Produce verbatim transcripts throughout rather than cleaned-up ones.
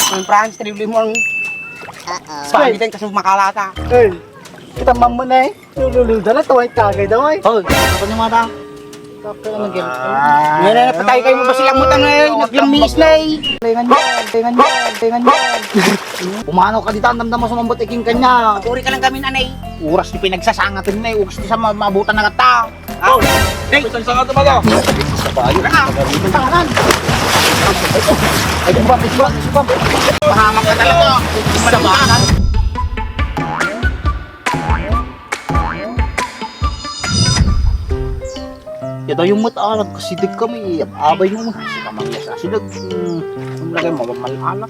Ang Franz, tribli mo ang spaghetti, kaso makalata. Hey, kita mamman eh. Lululul dala, taway tagay daw eh. Oh, apa niyo mata? Takay na game. Ngayon na, patay kayo, mabasilang mo tanay. Naglamis na eh. Tengan yan, tengan yan, tengan yan. Pumanaw ka dita, damdam mo sumambot iking kanya. Puri ka lang kami, nanay. Oras ti pinagsasangatan na eh. Oras ti sa ma-, mabutan na kata. Oh, hey, isang sanga tumala. Sa bayo. Ah, tanganan. Ay, ay, ay, ay, ay. Pahamak ka talaga. Sa bayo. Yata yung mata, nagkasidig kami, abay mo. Si kamang yas, asidag. Hmm, ang lagay mo, mamalala.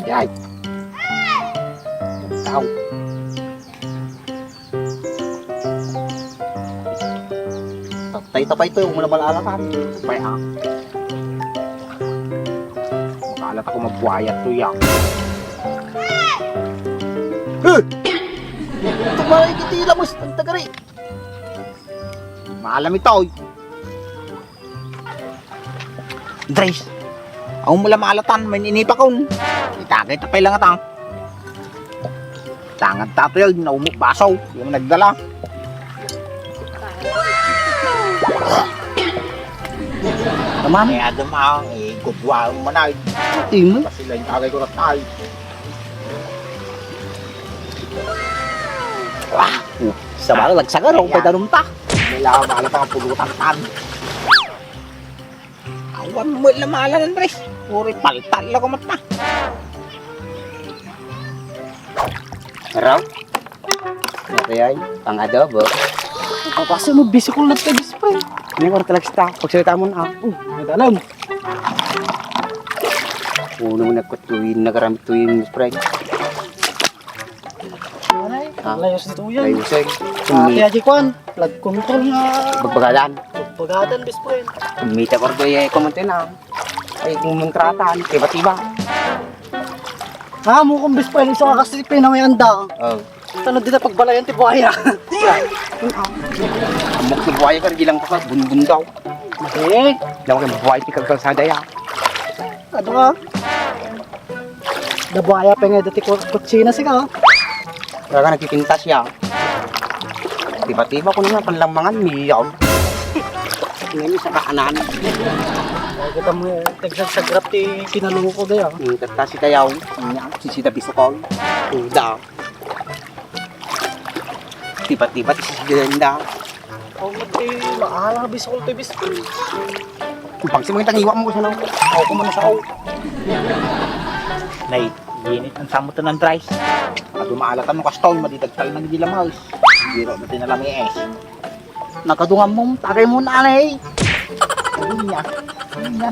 Yay. Tao. Patay ta pay to, yung mamalala ka. Pay, ah. Makalat ako magbuhayat to, ya. Eh! Tumaray kiti lamus, ang tagari. Maalam ito, oy. Dres, awan mo lang maalatan, may inipakon. Itagay ta pay lang ata. Tangad tato yun, naumok baso. Yung nagdala. Naman? Eh, Adam, ah, eh, gudwa ang manay. Imo? Kasi lang tagay ko na tayo. Wah! Sa bala, nagsagar ako, pay danum ta. Kailangan bala pa ang pulutan tan. Awan mo lang maalan, Andres. Puro paltal lang kumat na. Raw? Ito yan, pang-adobo. Papasok mo, bisikol na tayo, best friend. Ano yung oras talaga sita? Pagsalita mo na, ah. Oh, nadalam. Puno mo nagkutuin, nagaramit tuin, best friend. Anay, ha? Layo sa tuyan. Layo sa. Ah, kaya di kwan, flood control nga. Bagbagadan. Bagbagadan, best friend. Mita ko rin, eh, kumunti na. Ay, kumuntratan, tiba-tiba. Ah, mo kung best friend, iso ka kasi pinawian da. Oh. Tanod dita pagbalayan ti buhaya. Amok ti buhaya ka, gilang ka, bunbun daw. Eh. Daw kay buhaya ti kalkalsada ya. Ano ka? Nabuhaya pa nga dati ko, kutsina siya, oh. Talaga nagpipintas siya. Tiba-tiba ko na nga, panlamangan, miyaw. Ngayon, sa kaanan. Ay, kita mo, eh, tagsagrap ti pinaluko da, ah. Hmm, tagkasi tayaw. Niya, sisida bisukol. Uda. Tiba-tiba, ti sisida da. Oh, mati, maalang bisukol ti bisukol. Bangsi mo kitang iwa mo ko sana. Ako ko man sa ako. Nay, ginit ang samutan ng rice. Adu maalatan mo kaston, madidagtal na di lamas. Biro na tinalamiis. Nakadungan mo, tagay mo na, nay. Ayun niya. Ayun niya.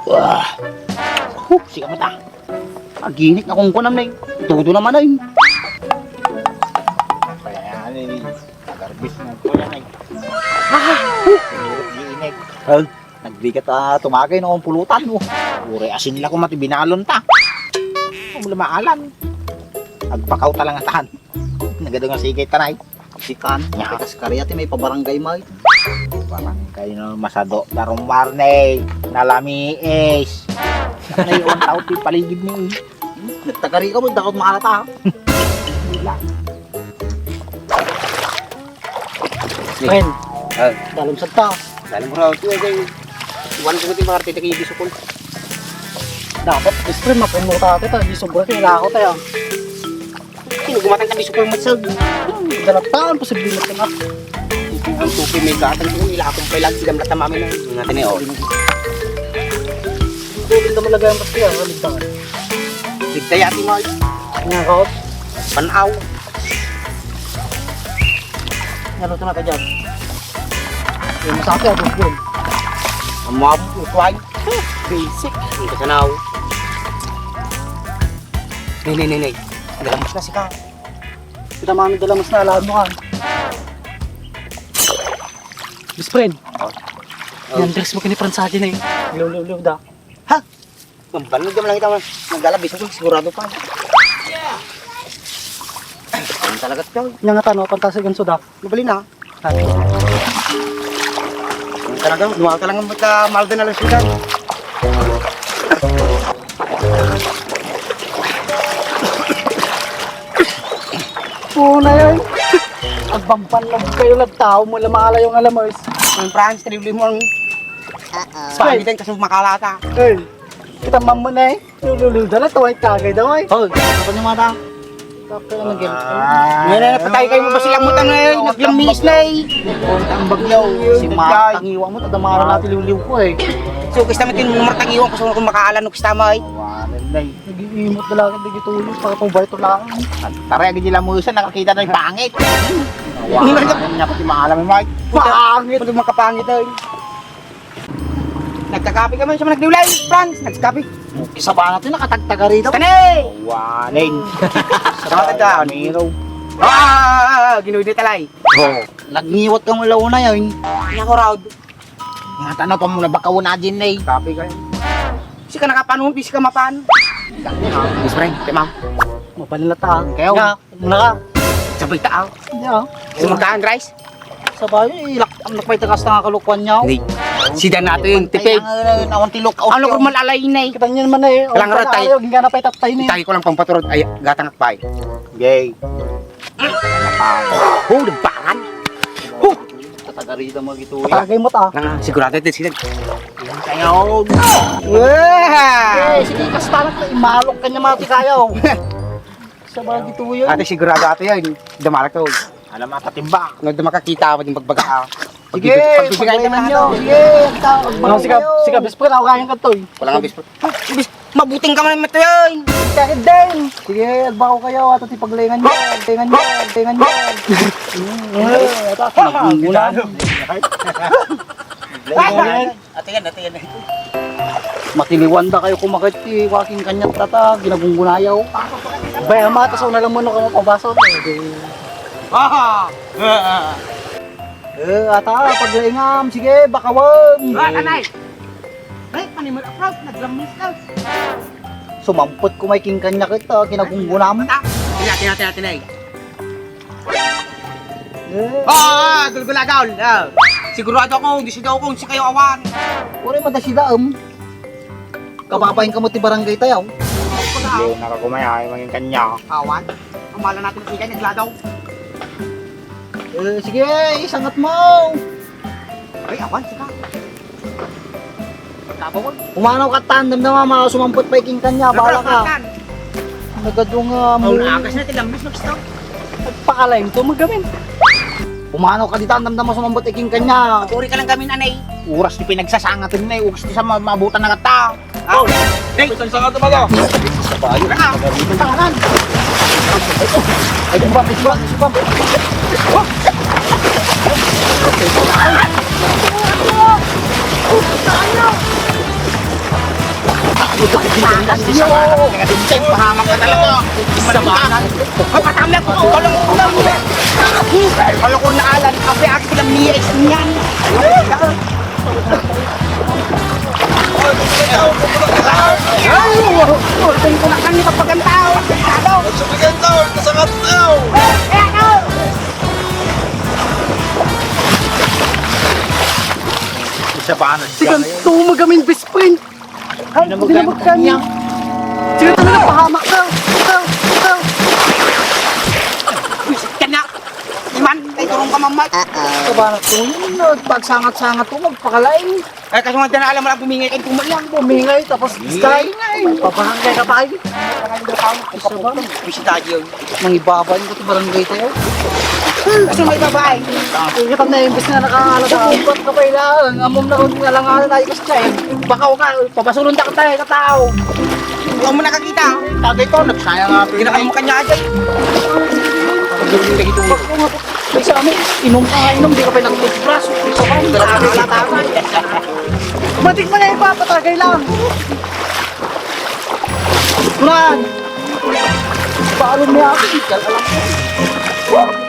Wah. Huh, siya mata. Aginit na kung kunam na eh. Todo naman ay. Kaya nga ni, nagarbis na ko yan ay. Ah! Ginit. Hal? Nagbigat, ah, tumagay no, ang pulutan mo. Uri asin la ko mati binalon ta. Ang lamaalan. Agpakaw ta lang atan. Nagado nga sige tanay. Sikan, nya. Kas kariya ti may pabarangay may. Barangay no, masado, darong warne, nalamiis. Nay, on out ti paligid ni. Nagtagari ka mo, dakot maalata, ha? Wala. Friend, ah, dalom sa ta. Dalom raw, sige, sige. Iwan ko ti mga artete kay bisukol. Dapat, best friend, mapuno ta, ta, di sobra, kailangan ko tayo. Sino gumatang kami sa pamagsag? Dalatan, posible na ito na. Ang tupi may gatang ko, nila akong pailag, silang latamami na. Nga tini, oh. Hindi naman lagay ang pasti, ah, ligtangan. Ligtaya, Tinoy. Nga, Rob. Panaw. Naluto na ka dyan. Yung masakit, ah, bubon. Ang mga utuan. Basic. Ang kasanaw. Nay, nay, nay, nay. Dalamas na si Kang. Kita mami dalamas na, alam mo ka. Best friend. Oh. Yan, dress mo kini Fransadi na eh. Liw, liw, liw da. Ha? Ang banal ka lang ito, naglalabis ako, sigurado pa. Ang talaga ito. Yan nga tano, pantasig ang suda. Mabali na. Ha? Ang Talaga, dumawa ka lang ang mata, malda na lang sila. Puna yan. Agbampan lang kayo lang tao mo, lamang alayo nga lamas. Ang Franz, tribli mo ang Spanish din kasi makalata. Hey, kita mamon eh. Lululul, dala to, ay, kagay daw, ay. Oh, apa niyo mata? Kaka na gel. Ngayon na napatay kayo, mabasilang mo tanay, naglambis na, eh. Ang bagyo, si Martang iwan mo, tadamara natin liwliw ko, eh. So, kista mo tin Martang iwan ko sa kung makaalan, no, kista mo, eh. Nag-iimot na lang, hindi gito, yung pakapabay to lang. Tara, agad nila mo isa, nakakita na yung pangit. Wala na pati maalam, Mike. Pangit! Pati makapangit, eh. Nagkakape ka man siya, nagdiwlay, Franz, nagkape. Isa pa natin, nakatagtaga rito. Tani! Waning. Sa mga taga, Miro. Ah, ginuwi ni Talay. Oh, nagngiwat ka mula una yun. Nako, Raud. Nga tanong pa muna, baka una din eh. Kape kayo. Si ka nakapanong, bis ka mapan. Bis, friend, kay ma'am. Mapan nila ta. Kayo. Nga, Naka, sabay ta, ah. Hindi, ah. Sumagdaan, rice. Sabay, ilak, ang nakpay tagas na nga kalukuan niya, oh. Hindi. Sida natin, tipid. Kailangan, awan tilok, awan Ano tilok. Kurman alay na, eh? Kita niyo naman, eh. Alang Awan rot, pala, eh. Ayaw, gingana pa'y tatay ni. Itay ko lang pampaturod. Ay, gatang akpay. Gay. Oh, lebaran. Oh. Tatagarita mo gito, eh. Patagay mo ta. Nang sigurado ito sila. Kayo. Eh, sige, kasta lang, imalok ka niya, mati kayo. Sa bagay tuyo. Ate, sigurado ato yan. Damalak to. Alam mo, patimba. Nga da makakita, pwedeng magbaga, ah. Sige, pagbibigay naman nyo. Sige, ang tao. Mga sika, sika, best friend, ako kayang kanto, eh. Wala nga best friend. Ah, bes-, mabuting ka man ito yan. Kahit din. Sige, agbaw kayo, ato ti paglengan nyo. Lengan nyo, lengan nyo. Hmm, eh, ato, nagungguna. Lengan. Ate yan, ate yan. Matiliwan da kayo kumakit ti waking kanyat tata, ginagunggunayaw. Bay, ama, tasaw na lang mo no, kamo pabaso. Ah! Eh, ata, paglaingam, sige, bakawan. Ah, kanay! Ay, panimod, approach, naglamis ka. Sumampot ko may king kanya kita, kinagunggunam. Ate, ate, ate, ate, ate. Eh. Ah, ah, gulgulagaw. Ah. Sigurado ako, di siya daw kung si kayo awan. Uri mo da sila, um. Kababain ka mo ti barangay tayo. Hindi, nakakumaya, ay mangin kanya. Awan. Ang mala natin ang ikay, nagladaw. Eh, sige, isangat mo. Ay, awan, sika. Kabawan. Umano ka tan, damdama, mga sumampot pa iking kanya, bahala ka. Nagadong, ah, Ang mu- agas na, tilamis, nag-stop. Nagpakalain to, magamin. Umano ka ditan, damdama, sumampot iking kanya. Puri ka lang kami, nanay. Oras ti pinagsasangatan na, eh. Oras ti sa ma-, maabutan na kata. Aw! Hey! Isang sanga ito, mga! Sa bayo. Ah! Tanganan! Ay, ito ba? Ito ba? Ito ba? Pahamak ka talaga! Sa banan! Ay, patamlak ko! Kalungkot na! Kalungkot na alan! Kasi ako lang niya isang yan! Ay, urutong ko na kami kapag ang tao. Ano? Sa bigay tao, kasangat tao. Eh, ano? Isa pa, ano? Sikan to, magamin best friend. Ay, dinamag ka niya. Sige, talaga, pahamak ka. Ikaw, ikaw. Buisit ka na. Iman, may turong ka, mamat. Kabanak ko yun, nagpagsangat-sangat ko, magpakalain. Ay, kaso nga, di na alam mo lang, bumingay kayo, tumal lang. Bumingay, tapos style. Pabarangay ka pa, ay. Isa ba? Bisita yun. Mangibabain ko ti barangay tayo. Kasi may babae. Kita na, imbis na nakakalaga. Ba't ka pa ilaan? Amom na kung nalanganan ay gusto eh. Baka ka, pabasulon ta ka tayo, katao. Huwag mo nakakita. Tagay ko, nagsayang nga. Hindi na kayo makanya agad. Ay, sa amin, inom ka nga inom, di ka pa nag-toothbrush. Isa pa, nakakalaga. Batik mo na ipapatagay lang. Kunan! Paano niya ako? Ikaw alam mo.